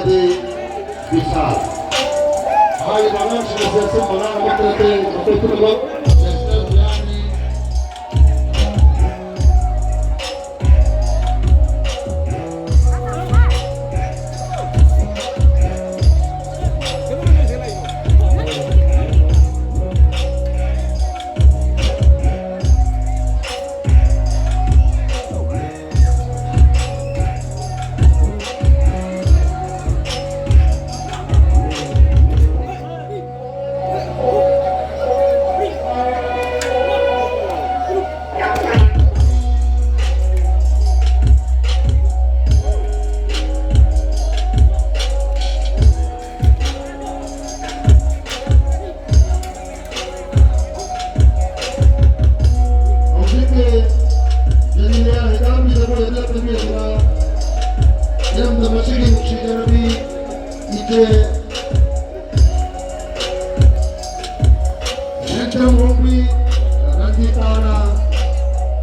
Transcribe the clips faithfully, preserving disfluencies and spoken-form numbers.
ꯕꯤꯁꯥꯜ꯫ ꯍꯥꯏꯔꯤꯕ ꯑꯉꯥꯡꯁꯤꯡ ꯑꯁꯤ ꯑꯆꯨꯝꯕ ꯑꯉꯥꯡ ꯑꯃꯠꯇ ꯅꯠꯇꯦ, ꯃꯈꯣꯏ ꯄꯨꯝꯅꯃꯛ ꯅꯦꯁꯅꯦꯜ ꯄ꯭ꯂꯦꯌꯔꯅꯤ꯫ ꯍꯧꯖꯤꯛꯀꯤ ꯖꯦꯅꯤꯂꯤꯌꯥ ꯍꯩꯀꯥꯝꯒꯤꯗꯃꯛ ꯂꯦꯞꯂꯛꯄꯒꯤ ꯑꯣꯏꯅ ꯏꯔꯝꯗꯝ ꯑꯁꯤꯒꯤ ꯅꯨꯡꯁꯤꯖꯔꯕꯤ ꯏꯆꯦ ꯁꯦꯟꯖꯝ ꯑꯣꯡꯕꯤ ꯔꯟꯖꯤꯇꯥꯅ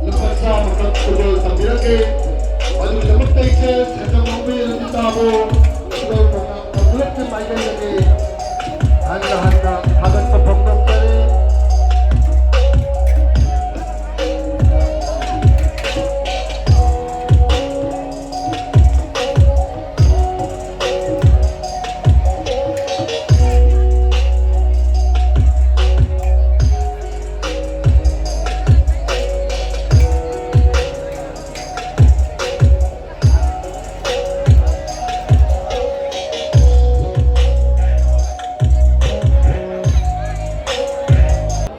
ꯂꯨꯄꯥ ꯆꯥꯝꯃꯈꯛ ꯈꯨꯗꯣꯜ ꯇꯝꯕꯤꯔꯛꯀꯦ꯫ ꯃꯗꯨꯒꯤꯗꯃꯛꯇ ꯏꯆꯦ ꯁꯦꯟꯖꯝ ꯑꯣꯡꯕꯤ ꯔꯟꯖꯤꯇꯥꯕꯨ ꯈꯨꯗꯣꯜ ꯇꯝꯕ ꯄꯨꯂꯞꯀꯤ ꯃꯥꯏꯀꯩꯗꯒꯤ ꯍꯟꯅ ꯍꯟꯅ ꯊꯥꯒꯠꯄ ꯐꯣꯡꯗꯣꯛꯆꯔꯤ꯫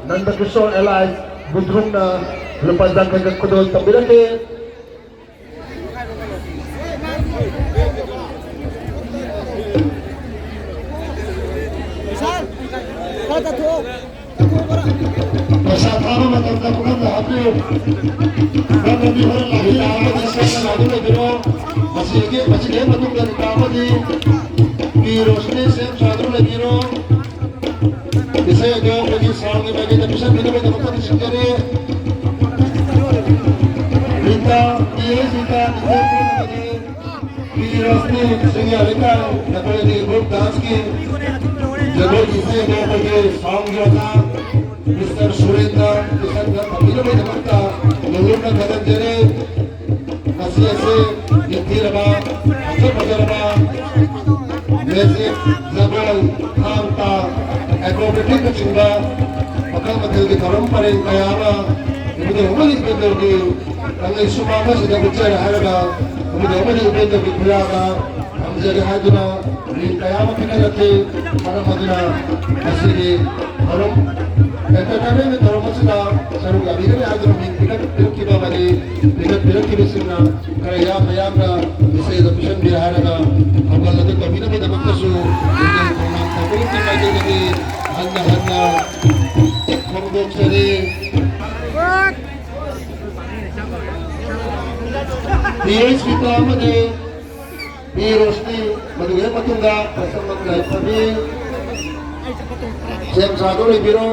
ꯅꯟꯗ ꯀꯤꯁꯣꯔ ꯑꯦꯂꯥꯏꯟꯁ ꯕꯨꯗ꯭ꯔꯨꯝꯅ ꯂꯨꯄꯥ ꯌꯥꯡꯈꯩꯒ ꯈꯨꯗꯣꯜ ꯇꯝꯕꯤꯔꯛꯂꯤ꯫ ꯄꯩꯁꯥ ꯊꯥꯕ ꯃꯇꯝꯗ ꯄꯨꯈꯝꯗ ꯍꯥꯞꯄꯤꯌꯨ꯫ ꯅꯪꯅꯗꯤ ꯍꯣꯔꯦꯟ ꯂꯥꯛꯄꯤ ꯇꯥꯔꯒꯗꯤ ꯁꯦꯝ ꯁꯥꯗꯨꯅ ꯂꯩꯕꯤꯔꯣ꯫ ꯃꯁꯤꯒꯤ, ꯃꯁꯤꯒꯤ ꯍꯦꯛ ꯃꯇꯨꯡꯗ ꯅꯤꯇꯥ ꯑꯃꯗꯤ ꯄꯤ ꯔꯣꯁꯅꯤ ꯁꯦꯝ ꯁꯥꯗꯨꯅ ꯂꯩꯕꯤꯔꯣ꯫ ꯏꯁꯩ ꯑꯗꯨ ꯑꯩꯈꯣꯏꯒꯤ ꯁꯥꯎꯟꯒꯤ ꯃꯥꯏꯀꯩꯗ ꯄꯤꯁꯟꯕꯤꯅꯕꯒꯤꯗꯃꯛꯇ ꯅꯤꯡꯁꯤꯡꯖꯔꯤ꯫ ꯔꯤꯇꯥ, ꯄꯤ ꯑꯦꯁ ꯔꯤꯇꯥ, ꯅꯤꯡꯊꯧ ꯄꯨꯝꯅꯃꯛꯀꯤ ꯄꯤ ꯔꯣꯁꯅꯤ ꯆꯤꯡꯌꯥ ꯂꯩꯀꯥꯏ ꯅꯈꯣꯏꯒꯤ ꯒ꯭ꯔꯨꯞ ꯗꯥꯟꯁꯀꯤ ꯖꯒꯣꯏꯒꯤ ꯏꯁꯩ ꯑꯗꯣ ꯑꯩꯈꯣꯏꯒꯤ ꯁꯥꯎꯟꯒꯤ ꯑꯣꯖꯥ ꯃꯤꯁꯇꯔ ꯁꯨꯔꯦꯟꯗ꯭ꯔ ꯀꯤꯁꯟꯅ ꯊꯝꯕꯤꯅꯕꯒꯤꯗꯃꯛꯇ ꯂꯨꯝꯅ ꯊꯥꯒꯠꯆꯔꯤ꯫ ꯉꯁꯤ ꯑꯁꯤ ꯅꯤꯡꯊꯤꯔꯕ ꯐꯖ ꯐꯖꯔꯕ ꯃ꯭ꯌꯨꯖꯤꯛ, ꯖꯒꯣꯏ, ꯊꯥꯡ ꯇꯥ, ꯑꯦꯀ꯭ꯔꯣꯕꯦꯇꯤꯛꯅꯆꯤꯡꯕ ꯃꯈꯜ ꯃꯊꯦꯜꯒꯤ ꯊꯧꯔꯝ ꯄꯔꯦꯡ ꯀꯌꯥ ꯑꯃ ꯏꯕꯨꯙꯧ ꯑꯃꯗꯤ ꯏꯕꯦꯟꯗꯧꯒꯤ ꯀꯪꯂꯩ ꯁꯨꯃꯥꯡ ꯑꯁꯤꯗ ꯎꯠꯆꯔꯦ ꯍꯥꯏꯔꯒ ꯏꯕꯨꯙꯧ ꯑꯃꯗꯤ ꯏꯕꯦꯟꯗꯧꯒꯤ ꯈꯨꯌꯥꯗ ꯊꯝꯖꯒꯦ ꯍꯥꯏꯗꯨꯅ ꯃꯤꯡ ꯀꯌꯥ ꯑꯃ ꯄꯤꯈꯠꯂꯛꯈꯤ꯫ ꯃꯔꯝ ꯑꯗꯨꯅ ꯉꯁꯤꯒꯤ ꯊꯧꯔꯝ, ꯑꯦꯟꯇꯔꯇꯦꯟꯃꯦꯟꯒꯤ ꯊꯧꯔꯝ ꯑꯁꯤꯗ ꯁꯔꯨꯛ ꯌꯥꯕꯤꯒꯅꯤ ꯍꯥꯏꯗꯨꯅ ꯃꯤꯡ ꯄꯤꯈꯠꯄꯤꯔꯛꯈꯤꯕ ꯑꯃꯗꯤ ꯄꯤꯈꯠꯄꯤꯔꯛꯈꯤꯕꯁꯤꯡꯅ ꯈꯔ ꯌꯥꯝꯅ ꯌꯥꯝꯅ ꯏꯁꯩ ꯑꯗꯨ ꯄꯤꯁꯟꯕꯤꯔꯦ ꯍꯥꯏꯔꯒ ꯊꯧꯒꯜ ꯑꯗꯨ ꯇꯧꯕꯤꯅꯕꯒꯤꯗꯃꯛꯇꯁꯨ ꯏꯕꯨꯙꯧ ꯈꯣꯡꯅꯥꯡ ꯊꯧꯒꯜꯒꯤ ꯃꯥꯏꯀꯩꯗꯒꯤ ꯍꯟꯅ ꯍꯟꯅ ꯐꯣꯡꯗꯣꯛꯆꯔꯤ꯫ ꯄꯤ ꯑꯩꯆ ꯒꯤꯇꯥ ꯑꯃꯗꯤ ꯄꯤ ꯔꯣꯁꯅꯤ, ꯃꯗꯨꯒꯤ ꯍꯦꯛ ꯃꯇꯨꯡꯗ ꯄꯥꯏꯁꯝꯕꯝ ꯌꯥꯏꯐꯕꯤ, ꯁꯦꯝ ꯁꯥꯗꯨꯅ ꯂꯩꯕꯤꯔꯣ꯫